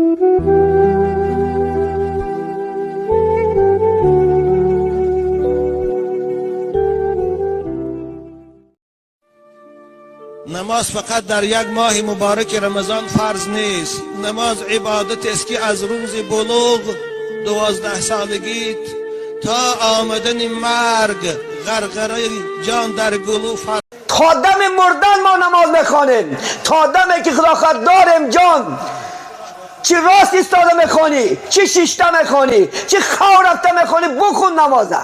Намоз фақат дар як моҳи мубораки Рамазон фарз нест. Намоз ибодатест, ки аз рӯзи булуғ, 12 солагит, то омадани марг, ғарғараи ҷон дар гулӯ, фарз. То дами мурдан мо намоз мехонем, то даме ки худо хоҳад дорем ҷон. Чӣ рост истода мехонӣ, чӣ шишта мехонӣ, чӣ хав рафта мехонӣ, бухун намоза.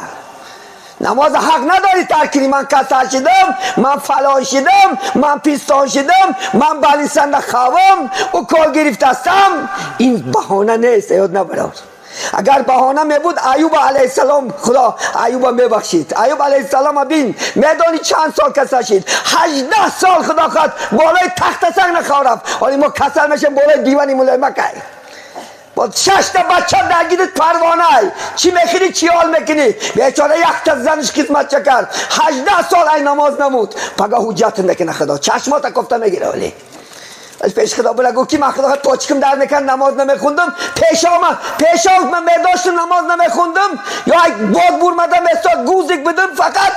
Намоз ҳақ надорӣ тарк кунӣ. Ман касал шидам, ман фалон шидам, ман пистон шидам, ман балисанда хавам, укол гирифтастам, ин баҳона нест, ёд набарор. Агар баҳона мебуд, Аюба алайҳиссалом, Худо Аюба мебахшид. Аюб алайҳиссалом бин, медонӣ чанд сол касал шид? 18 сол. Худо хоҳад, болои тахта санг нахоҳ рафт. Ҳоли мо касал мешем, болои дивани мулоимакай, бо шашта бача даргирит, парвонай, чӣ мехӯрӣ, чӣ ҳол мекунӣ? Бечора якта заниш хизматча кард, 18 сол ай намоз намуд. Пага ҳуҷҷат мекуна, Худо чашмота кофта мегира. Оли пеш Худо била, гуфт ки ман, Худо, почкам дард мекард, намоз намехундам, пешома пешо ман медоштам, намоз намехундам, ё ай бод бурмада месод, гузик будам, фақат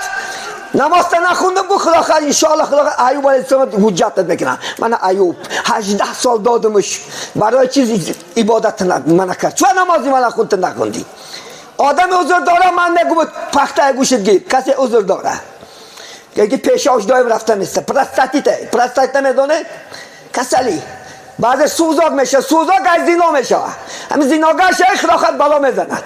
намозта нахундам. Гу Худо хад, иншоалло, Худо Аюб алайҳиссалом ҳуҷҷатат мекунад. Мана Аюб, 18 сол додумш, барои чиз ибодат мана кард? Чун намози мана хунд, нахундӣ. Одами узр дора, ман мегум, пахтаи гӯшит гир. Касе узр дора, ки пешош доим рафта места, простатита, простатита медоне, касалӣ, баъзе сӯзок мешавад, сӯзок аз зино мешавад. Ҳамин зиногар шавӣ, Худо хоҳад, бало мезанад.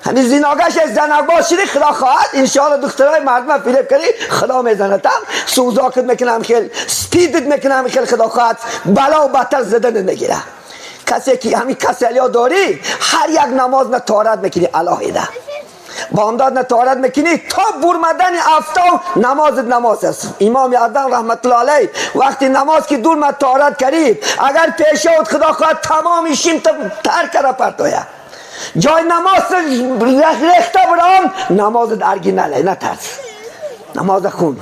Ҳамин зиногар шавӣ, занакбоз шидӣ, Худо хоҳад, иншоалло, духтарои мардума фиреб кардӣ, Худо мезанад, там сӯзокат мекунам, хел спидат мекунам, хел, Худо хоҳад, бало бадтар заданат мегира. Касе ки ҳамин касалиҳо дорӣ, ҳар як намоз на тоҳорат мекунӣ алоҳида, бомдод на тоҳорат мекунӣ, то бурмадани афтоб намозат намоз аст. Имоми Аъзам раҳматулло алайҳ, вақти намоз ки дурмад, тоҳорат карӣ, агар пешовд, Худо хоҳад, тамоми шимта тар кара партоя, ҷои намоз рехта бурам, намозат оригинале, натарс, намоза хун.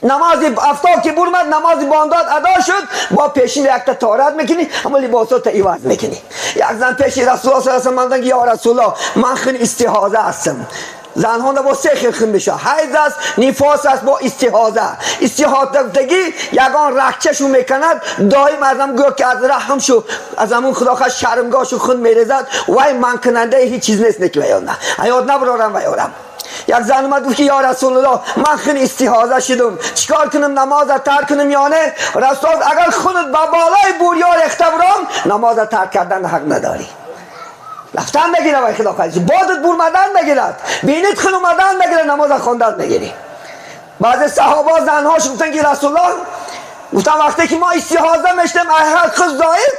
Намози афтоб ки бурмад, намози бомдод адо шуд, бо пешин якта тоҳорат мекунӣ, ҳама либосота иваз мекунӣ. Як зан пеши Расулулло саллаллоҳу алайҳи васаллам: «Ё Расулулло, ман хун истиҳоза ҳастам». Занҳо бо се хел хун мешавад: ҳайз аст, нифос аст, бо истиҳоза. Истиҳозагӣ ягон рагчашу мекунад, доим аз ҳам гӯё ки аз раҳмшу, аз ҳамун, Худо хоҳад, шармгоҳшу хун мерезад. Вай манъкунандаи ҳеҷ чиз нест, неки ваёна ҳаёт набарорам ваёрам. Як зан омад, гуфт ки: «Ё Расулулло, ман хун истиҳоза шудум, чикор кунам, намоза тарк кунам ё не?» Расул: «Агар хунат ба болои бурё рехта буром, намоза тарк кардан ҳақ надорӣ, рафтан мегира». Вай, Худо хоҳад, бодат бурмадан мегирад, бинит хун омадан мегирад, намоза хондан мегирӣ. Баъзе саҳоба занҳош гуфтан ки Расулулло гуфтан, вақте ки мо истиҳоза мешудем, худ зоид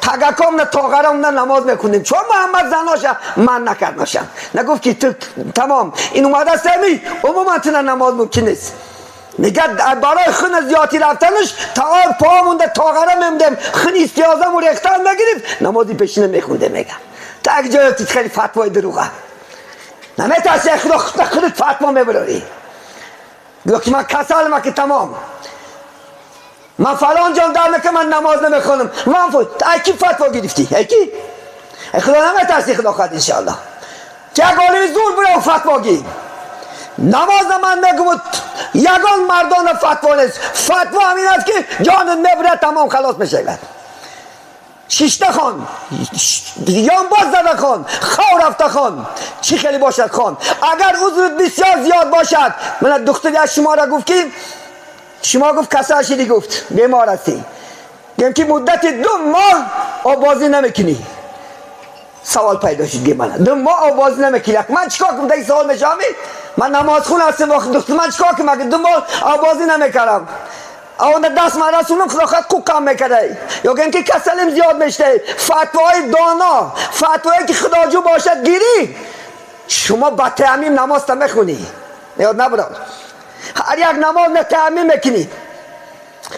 тагаком на тоғарам на намоз мекунем, чун Муҳаммад заноша ман накард ношам, нагуфт ки ту тамом ин омада семи умуман ту на намоз мумкин нест. Мегад, барои хун зиёдӣ рафтанаш та по монда тоғара мемдем, хун истиҳозаму рехтан нагирифт, намози пешина мехундем. Мегам, так ҷоё хеле фатвои дурӯға, наметарси, Худо худат фатво мебарорӣ. Гӯё ки ман касалма, ки тамом, ман фалон ҷон дар мекунам, ман намоз намехонам. Ман ай ки фатво гирифтӣ? Ай ки? Ай Худо наметарси? Худо хоҳад, иншоалло, ки як олими зур бирав, фатво гир. Намоз ман мегум, ягон мардона фатво нест. Фатво ҳамин аст, ки ҷонат мебурад, тамом, халос мешавад. Шишта хон, ёнбоз зада хон, хав рафта хон, чӣ хеле бошад хон. Агар узрат бисёр зиёд бошад, мана духтари аз шуморо гуфт ки шумо, гуфт, касал шидӣ, гуфт, бемор ҳастӣ, гем ки муддати 2 моҳ оббозӣ намекунӣ. Савол пайдо шуд, ги мана 2 моҳ оббозӣ намекунӣ, ман чикор кунам? Даги савол мешавам. Ман намозхун ҳастам, духтур, ман чикор кунам, агар 2 моҳ оббозӣ намекардам? Онда даст ман расулам, Худо хоҳад, қуқам мекардай, ё гем ки касалим зиёд мештай. Фатвои доно, фатвое ки худоҷӯ бошад гирӣ. Шумо ба таъмим намозта мехунӣ, ёд набарор, ҳар як намоз на таъмим мекунӣ.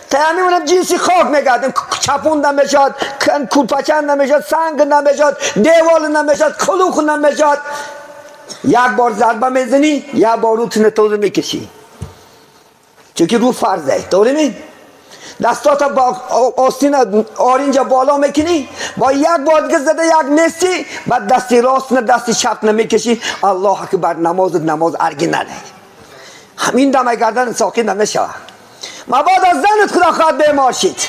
Таъмим ҷинси хок мегардем, чапун намешавад, курпачан намешавад, санг намешавад, девол намешавад, кулух намешавад. Як бор зарба мезанӣ, як бор рӯтина тоза мекашӣ, чунки рӯ фарзе, тоғрими. دستات با آستین آرنج بالا میکنی، با یک بار دیگه زده یک میسی، بعد دستی راست نه دستی چپ نمیکشی. الله اکبر، نماز نماز ارگی نده. همین دم گردن ساکن نمیشه. مبادا زنت خدا خواهد بیمار شید،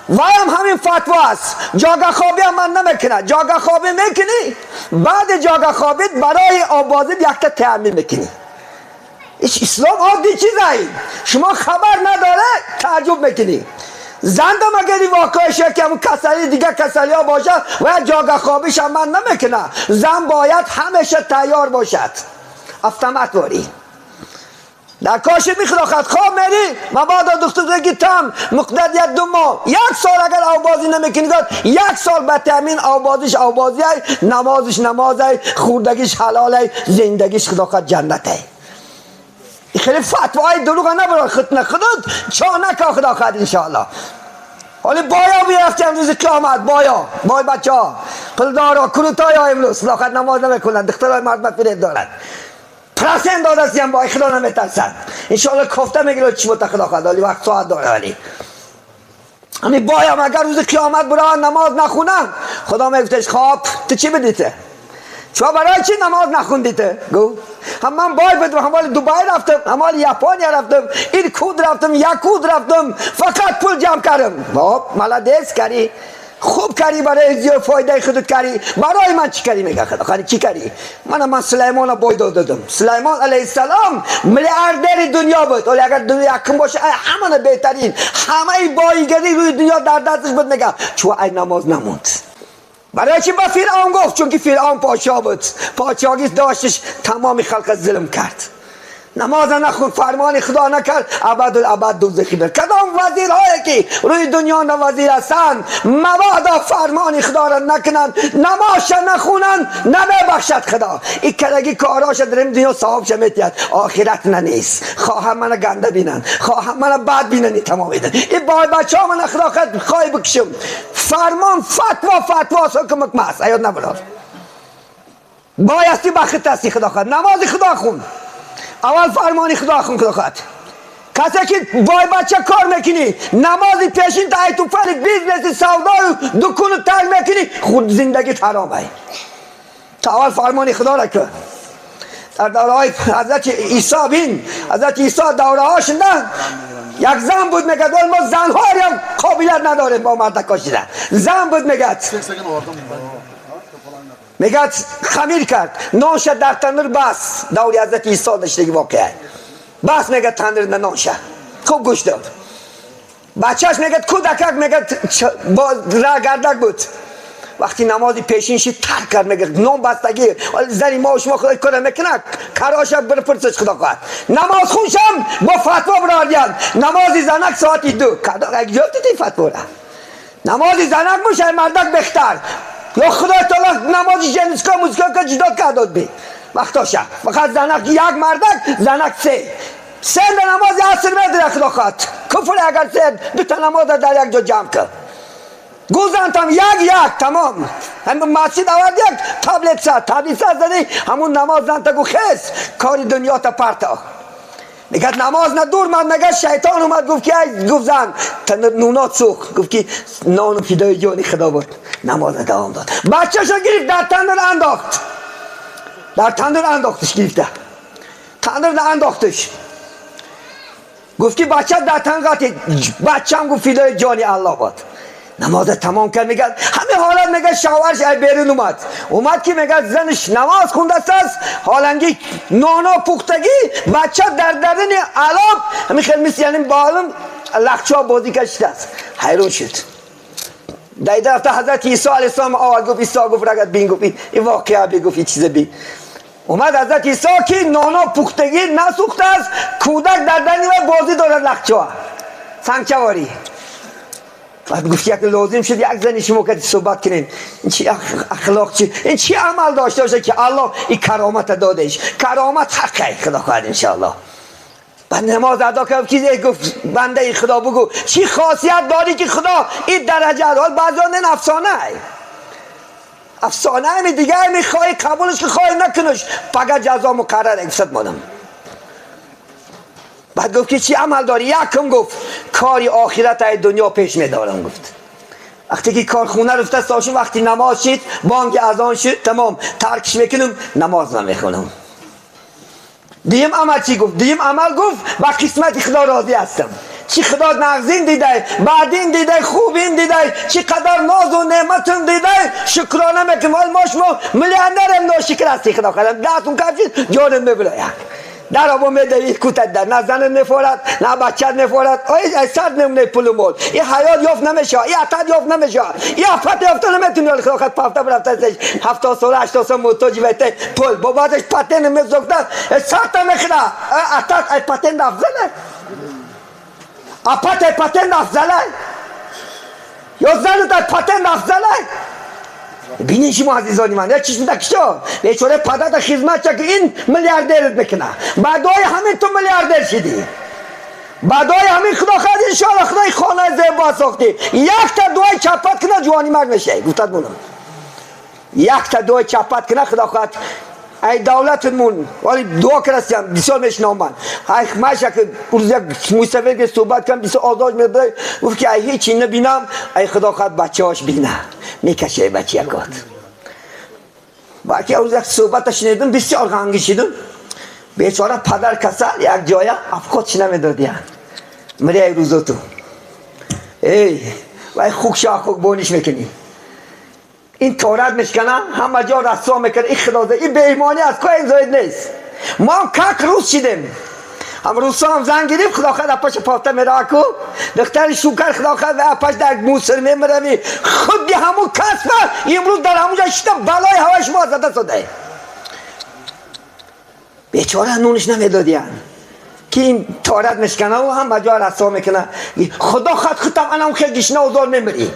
و هم همین فتوا است. جاگه خوابی هم من نمیکنه. جاگه خوابی میکنی، بعد جاگه خوابیت برای آبازیت یک تا تعمیر میکنی. اسلام عادی چیزایی شما خبر نداره، تعجب میکنی. زنده مگر واقعه شه که همون کسلی دیگه کسلی ها باشه و جاگه خوابیش هم من نمیکنه. زن باید همیشه تیار باشد، افتمت باری در کاش میخواد خواب میری، مبادا دکتر بگی تم مقدار یک دو ماه یک سال اگر آوازی نمیکنی، یک سال به تامین آوازیش آوازی، نمازش نمازی، خوردگیش حلاله، زندگیش خدا خود جنته. خیلی فتوای دروغ نبرا خود نخودت چا نکا خدا خود انشاءالله. حالا بایا بیرفتیم روز قیامت، بایا بای بچه ها پلدارا کروتای ها امروز خدا خود نماز نمیکنن، دخترای مرد فریب دارند، پرسند دادستیم بای خدا نمیترسند. انشاءالله کفته میگیره چی بود خدا خود، ولی وقت ساعت داره. ولی همین بایم اگر روز قیامت برا نماز نخونن، خدا میگفتش خواب تو چی بدیته؟ شما برای چی نماز نخوندیته؟ گو هم من بای بدم، هم مال دبی رفتم، هم مال ژاپن رفتم، این کود رفتم، یک کود رفتم، فقط پول جمع کردم. باب مالدیس کردی، خوب کردی، برای زیاد فایده خودت کردی، برای من چی کردی؟ میگه خدا خالی چی کردی؟ من سلیمان بای دادم. سلیمان علیه السلام میلیاردر دنیا بود. ولی اگر دنیا یکم باشه همون بهترین، همه بایگری روی دنیا در دستش بود. میگه چون ای نماز نموند. برای چی با فرعون گفت؟ چون که فرعون پادشاه بود، پادشاهی داشتش، تمام خلق ظلم کرد، نماز نخوند، فرمان خدا نکرد، ابدالابد دوزخی بر. کدام وزیرهایی که روی دنیا وزیر هستند مبادا فرمان خدا را نکنند، نمازش نخونند، نمیبخشد خدا. این کلگی کاراش در این دنیا صاحبش میتید، آخرت نه نیست. خواهم من گنده بینن، خواهم من بد بینن، تمام ایدن. این بای بچه ها من خدا خواهی بکشم. فرمان فتوا فتوا حکم ماست، ایاد نبرار. بایستی بخت هستی خدا خواهد نماز خدا خون، اول فرمانی خدا خون خدا خواهد. کسی که بای بچه کار میکنی، نماز پیشین تا تو فر business سودا و دکون ترک میکنی، خود زندگی حرامه. تا اول فرمان خدا را که در دوره حضرت عیسی بین، حضرت عیسی دوره هاش نه یک زن بود میگه ما زنها هم قابلیت نداریم با مرد کشیدن. زن بود میگه میگه خمیر کرد نانشه در تنور، بس دوری حضرت عیسی داشتگی واقعه بس میگه تنور نانشه خوب گوش داد. بچهش میگه کودکک میگه با را گردک بود، وقتی نماز پیشین شد ترک کرد، میگه نام بستگی زنی ما و شما خدای کنه میکنه کراش بر پرسش خدا خواهد. نماز خونشم با فتوا براردیان نماز زنک ساعتی 2 کدا یک جفت فتوا را نماز زنک باشه مردک بهتر. یا خدای تعالی نماز جنسکا موسیقا که جدا کرد بی وقتاشه فقط زنک یک مردک زنک سه نماز عصر میده خدا خواهد کفر اگر سه دو تا نماز در یک جا جمع کرد گوزنتم یک یک تمام هم مسجد آورد یک تبلت سر تبلت سر زدی همون نماز زنتا گو خیز کاری دنیا تا پرتا. میگه نماز نه دور من میگه شیطان اومد گفت که گفت زن نونات سوخت گفت که نان فدای جانی خدا بود. نماز دوام داد، بچه‌شو گرفت در تندر انداخت، در تندر انداختش، گرفته تندر انداختش، گفت که بچه در تندر قطعی، بچه‌م گفت فدای جانی الله بود. نماز تمام کرد، میگه همه حالت میگه شوهرش ای بیرون اومد، اومد که میگه زنش نماز خونده است، حالانکه نانا پختگی بچه در درون علاب همین خیلی مثل یعنی بالم لخچا بازی کشیده است. حیرون شد. در رفته حضرت عیسی علیه السلام آورد، گفت عیسی گفت رگت بین، گفت این واقعه بی، گفت این چیز بی. اومد حضرت عیسی که نانا پختگی نسوخته است، کودک در درون بازی دارد لخچا سنگچواری. بعد گفت یک لازم شد یک زنی شما که صحبت کنین این چی اخلاق چی این چی عمل داشته باشه که الله این کرامت دادش، کرامت حقه خدا خواهد انشاءالله. بعد نماز ادا کرد که گفت بنده خدا بگو چی خاصیت داری که خدا این درجه داد. بعضی نه افسانه افسانه می دیگه میخوای قبولش که خواهی نکنش فقط جزا مقرر اکسد مادم. بعد گفت که چی عمل داری؟ یکم گفت کاری آخرت ای دنیا پیش میدارم. گفت وقتی که کارخونه رفته ساشون وقتی نماز شد بانک اذان شد تمام ترکش میکنم نماز نمیخونم. دیم عمل چی گفت؟ دیم عمل گفت با قسمت خدا راضی هستم. چی خدا نغزین دیده، بعدین دیده، خوبین دیده، چی قدر ناز و نعمتون دیده، شکرانه میکنم. حال ما شما میلیونرم ناشکر هستی خدا خدام دهتون کفشید جانم میبلاید در آبا میدهی کوتت در نه زن میفورد نه بچه میفورد آی سر نمونه پول مول این حیات یافت نمیشه، این عتاد یافت نمیشه، این افت یافت نمیتونی. خدا خد پفته برفته 70 سال 80 سال محتاجی بیته پول با بعدش پتن میزوکته سر میخوره عتاد ای پتن افزله اپت ای پتن افزله یا زنت ای پتن افزله. بینین شما عزیزانی من یک چیز میده کشا بیچاره پدرت خدمت چه که این میلیاردرت میکنه بعدای همین تو میلیاردر شدی، بعدای همین خدا خواهد انشاءالله خدای خانه زیبا ساختی. یک تا دوای چپت کنه جوانی مرگ میشه. گفتد مونم یک تا دوای چپت کنه خدا خواهد ای دولتمون ولی دعا کردم بسیار میشنام من ای ماشه که روز یک موسفید که صحبت کردم بسیار آزاد میبره گفت که ای هیچی نبینم ای خدا خواهد بچه هاش بینه میکشه بچه یکات. باقی روز یک صحبت شنیدم بسیار غمگین شدم. بیچاره پدر کسل یک جایه افکاتش نمیدادی مری ای روزا تو ای وای خوک شاه خوک بونیش میکنی این تورات میشکنه همه جا رسوا میکنه. این خدا این بی ایمانی از کجا زاید نیست. ما هم کک روز شدیم هم روسا هم زنگ گرفت خدا خدا اپاش پافته میره کو دختر شوکر خدا خدا اپاش در موسر میمروی خود همون کسب امروز در همونجا شده بلای هوای شما زده شده. بیچاره نونش نمیدادیان که این تورات میشکنه و هم جا رسوا میکنه. خدا خود خودم انام خیلی گشنه و زار میمری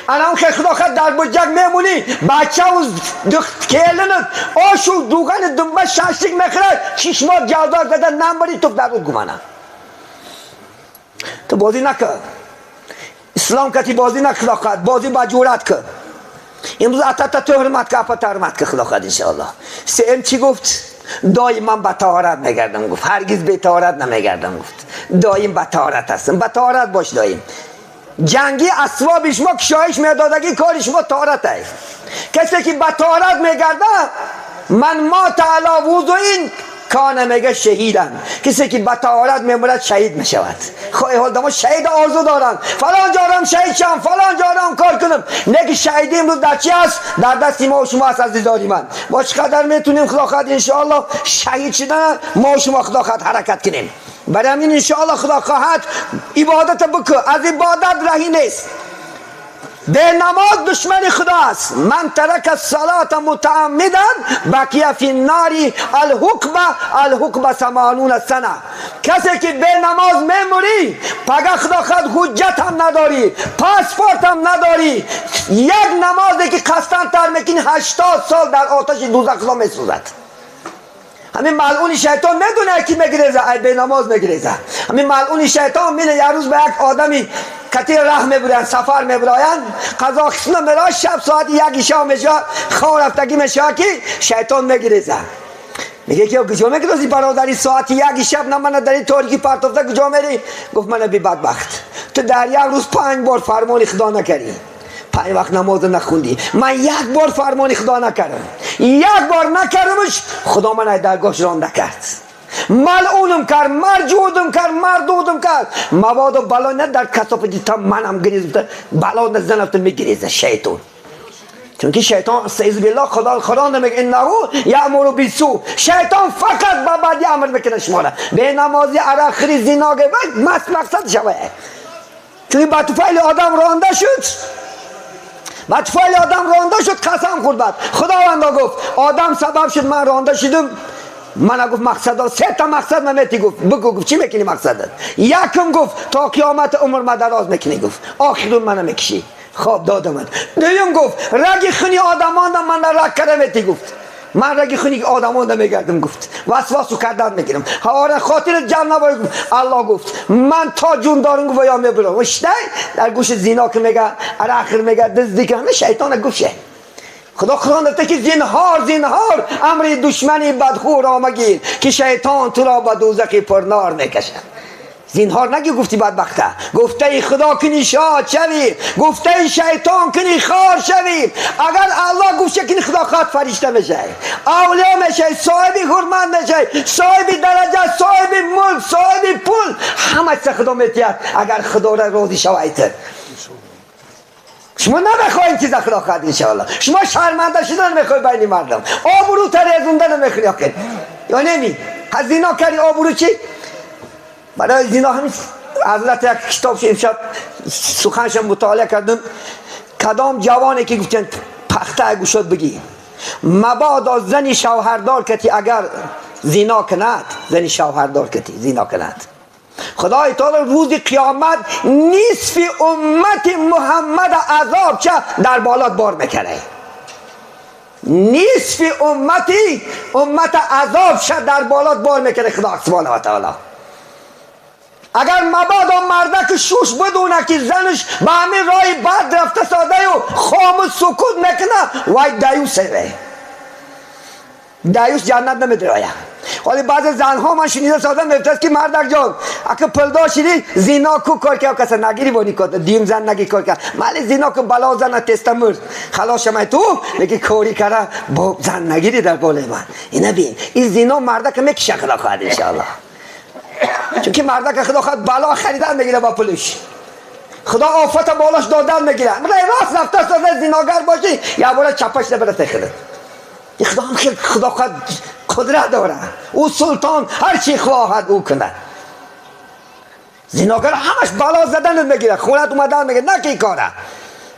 الان که خدا خود در بجک میمونی بچه و کلنت آش و دوغن دنبه ششتیک میخوره چشمات جلدار زده نمبری تو در اون گمانه تو بازی نکن. اسلام کتی بازی نکن خدا خود بازی با جورت کن. امروز اتتا تو حرمت که اپا حرمت که خدا خود انشاءالله. سیم چی گفت؟ دایم من به طهارت میگردم. گفت هرگز به طهارت نمیگردم. گفت دایم به طهارت هستم. به طهارت باش دایم. جنگی اسباب شما کشایش میدادگی کار شما طهارت است. کسی که به طهارت میگرده من ما تعالی وضوء کان میگه شهیدم. کسی که به طهارت میمرد شهید میشود. خواهی حال دما شهید آرزو دارن فلان جارم شهید شم فلان جارم کار کنم. نه که شهیدی امروز در چی است؟ در دست ما و شما است عزیزان من. ما چقدر میتونیم خدا خواهد انشاءالله شهید شدن ما و شما خدا خواهد حرکت کنیم. برای همین انشاءالله خدا خواهد عبادت بکن. از عبادت رهی نیست. به نماز دشمن خدا است. من ترک الصلاة متعمدا بقی فی النار الحقبه الحقبه 80 سنه. کسی که به نماز میموری پگه خدا خود حجت هم نداری پاسپورت هم نداری. یک نمازی که قصداً تر میکنی 80 سال در آتش دوزخ خدا میسوزد. همین ملعون شیطان میدونه کی میگریزه ای به نماز میگریزه. همین ملعون شیطان میره یه روز به یک آدمی کتی راه میبرن سفر میبرن قزاقستان میره شب ساعت 1 شب میشه خواب رفتگی میشه که شیطان میگریزه. میگه که کجا میگریزی برادری ساعت 1 شب نه من در این تاریکی پرتافته کجا میری؟ گفت من بی بدبخت تو در یک روز 5 بار فرمان خدا نکردی، 5 وقت نماز نخوندی. من یک بار فرمان خدا نکردم، یک بار نکردمش خدا من از درگاهش رانده کرد. ملعونم کرد، مرجودم کرد، مردودم کرد. مواد و بلا نه در کثافت تا منم گریز بلا نزنم تو میگریزه شیطان. چون که شیطان استعیذ بالله خدا خدا نمیگه انه یامر بالسوء. شیطان فقط با بدی امر میکنه شما را به نمازی عرق خوری زنا مقصد شوه. چون با طفیل آدم رانده شد، با طفیل آدم رانده شد قسم خورد. بعد خداوند گفت آدم سبب شد من رانده شدم. من گفت مقصد 3 تا مقصد من میتی. گفت بگو. گفت چی میکنی مقصدت؟ یکم گفت تا قیامت عمر من دراز میکنی. گفت آخرون منو میکشی. خواب دادم من. دویم گفت رگ خونی آدمان من رگ کردم. گفت من رگ خونی آدمان میگردم. گفت وسواسو کردن میگیرم هواره خاطر جمع نباید. الله گفت من تا جون دارم گفت یا میبرم وشته در گوش زینا که میگه عرق میگه دزدی که همه شیطان گوشه. خدا قرآن گفته که زینهار زینهار امر دشمنی بدخو را مگیر که شیطان تو را به دوزخ پرنار میکشد. زینهار نگی گفتی بدبخته، گفته خدا کنی شاد شوی، گفته شیطان کنی خار شوی. اگر الله گفته کنی خدا خود فرشته میشه، اولیا میشه، صاحب حرمت میشه، صاحب درجه، صاحب ملک، صاحب پول، همه چیز خدا میتید اگر خدا را راضی شوید. شما نمیخواین چیز خدا خواهد انشاءالله. شما شرمنده شدن نمیخوای بین مردم، آبرو تریزونده نمیخوای آخر یا نمی از زنا کردی آبرو چی؟ برای زنا همین حضرت یک کتاب امشب سخنش مطالعه کردم. کدام جوانی که گفتن پخته گوشت بگی مبادا زنی شوهردار کتی اگر زنا کند، زنی شوهردار کتی زنا کند، خدای تعالی روز قیامت نصف امت محمد عذاب چه در بالات بار میکنه. نصف امت عذاب چه در بالات بار میکنه خدا سبحانه و تعالی. اگر مبادا مردک شوش بدونه که زنش به همین راه بد رفته ساده و خاموش سکوت میکنه، وای دیوسه، دیوس جنت نمیدراید. ولی بعض زنها من شنیده ساده میفته که مردک جان اگه پلدار شدی زینا کو کار که کس نگیری بانی کار دیم زن نگی کار کرد مالی زینا کو بلا زن تستمر خلاص شما تو میگه کوری کرا با زن نگیری در قول من. اینا ببین این زینا مردک میکشه خدا خواهد ان شاء الله، چون که مردک خدا خواهد بلا خریدن میگیره با پولش، خدا آفت بالاش دادن میگیره. راست رفته ساده زیناگر باشی یا برای چپش نبره تخرد. خدا هم خیلی خدا خواهد قدرت داره، او سلطان هر چی خواهد او کنه. زیناگر همش بلا زدن میگیره، خونت اومدن میگیره، نه که کاره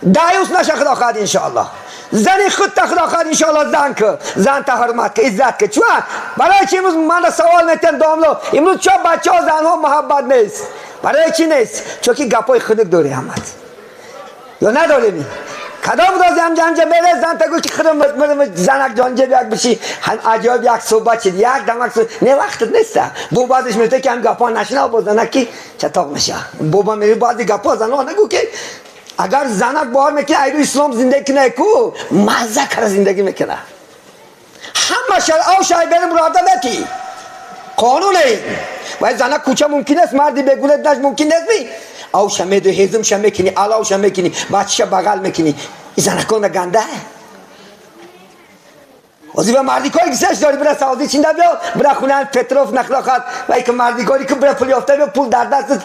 دیوس نشه خدا خواهد انشاءالله. زنی خود تا خدا خواهد انشاءالله زن که زن تا حرمت که عزت که. چون برای چی امروز من سوال میتن داملو امروز چه بچه ها زنها محبت نیست؟ برای چی نیست؟ چون که گپای خنک داری همت یا نداری. کدام روز هم جنجه بره زن تا گوش خودم مرم زنک جانجه یک بشی هم عجایب یک صحبت شد یک دمک صحبت نه وقت نیست. بو بعدش میته که هم گپا نشنه با زنکی چطاق میشه. بابا میگه بعضی گپا زنها نگو که اگر زنک بار میکنه ایرو اسلام زندگی کنه کو مزه کرده زندگی میکنه. همه شر او شای برم راده نکی قانونه این و زنک کوچه ممکن است مردی بگونه نش ممکن نیست می او شمه دو هزم شمه کنی علاو شمه کنی بچه بغل میکنی این زنکان گنده وزی به مردی کاری که سش داری برای سعودی چینده بیا برای خونه پتروف نخلاقات و ایک مردی کاری که برای پول یافته بیا پول در دست.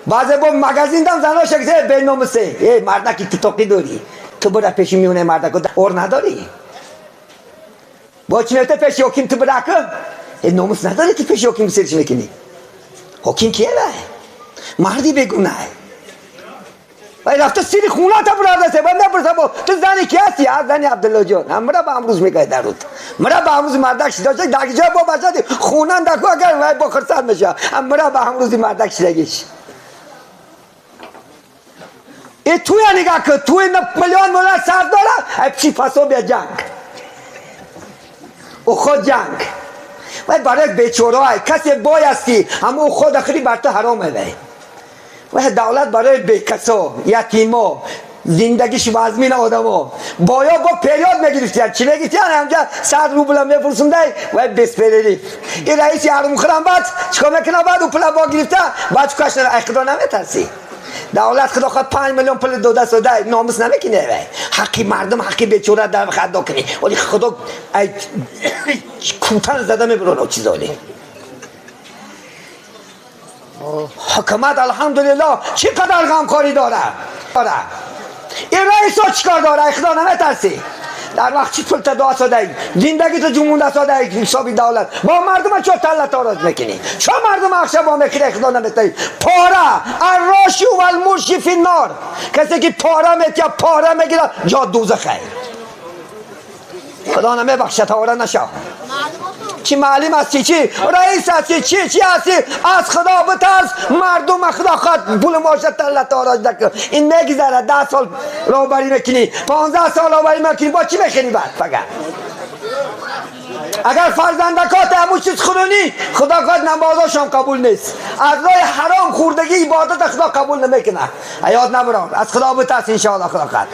بعضی با مگازین دم زنها شکسته به ناموسه ای مردکی تو توقی داری تو برای پیش میونه مردک اور نداری با چی میفته پیش حکیم تو برای کن ای ناموس نداری تو پیش حکیم سرچ میکنی. حکیم کیه بای مردی بگونه وای رفته سری خونه تا برادر سه بنده پرسه با تو زنی کی هستی؟ از زنی عبدالله جان هم مرا به امروز میگه درود مرا به امروز مردک شده داگی جا با بچه خونه دکو اگر وای با خرسان میشه هم مرا به امروز مردک شدگیش. ای توی نگاه که توی میلیون دلار سر داره ای چی فاسو بیا جنگ او خود جنگ وای برای بیچاره کسی بایستی هم او خود آخری بر تو حرامه وای و دولت برای بیکسا یتیما زندگیش وزمین آدما بایا با پریاد میگرفتن چی میگرفتن همجا 100 روبل میفرستوندن و 20 پریری این رئیس یارم خرم بعد چیکار میکنه بعد او پول با گرفته بعد چیکارش نه خدا نمیترسی دولت خدا خود 5 میلیون پول داده سوده ناموس نمیکنه وای حقی مردم حقی بیچاره در خدا کنی ولی خدا ای کوتن زده میبرونه چیزالی. حکومت الحمدلله چقدر غمخواری داره. این رئیس ها چیکار داره؟ خدا نمیترسی در وقت چی پول تا ساده زندگی تو جمونده ساده حسابی دولت با مردم چه تله تاراج میکنی چه مردم اخشب با میکنی خدا نمیترسی. پاره الراشی و المرشی فی النار کسی که پاره میتیا پاره میگیره جا دوزخه خدا نمیبخشه تا نشه. چی معلم هستی چی رئیس هستی چی چی هستی از خدا بترس مردم خدا خواهد پول ماشت تله تاراج نکن. این میگذره 10 سال راهبری میکنی 15 سال راهبری میکنی با چی میخری بعد فقط اگر فرزندکات همون چیز خونی خدا خواهد نمازاش هم قبول نیست. از راه حرام خوردگی عبادت خدا قبول نمیکنه. یاد نبرار از خدا بترس انشاءالله خدا خواهد.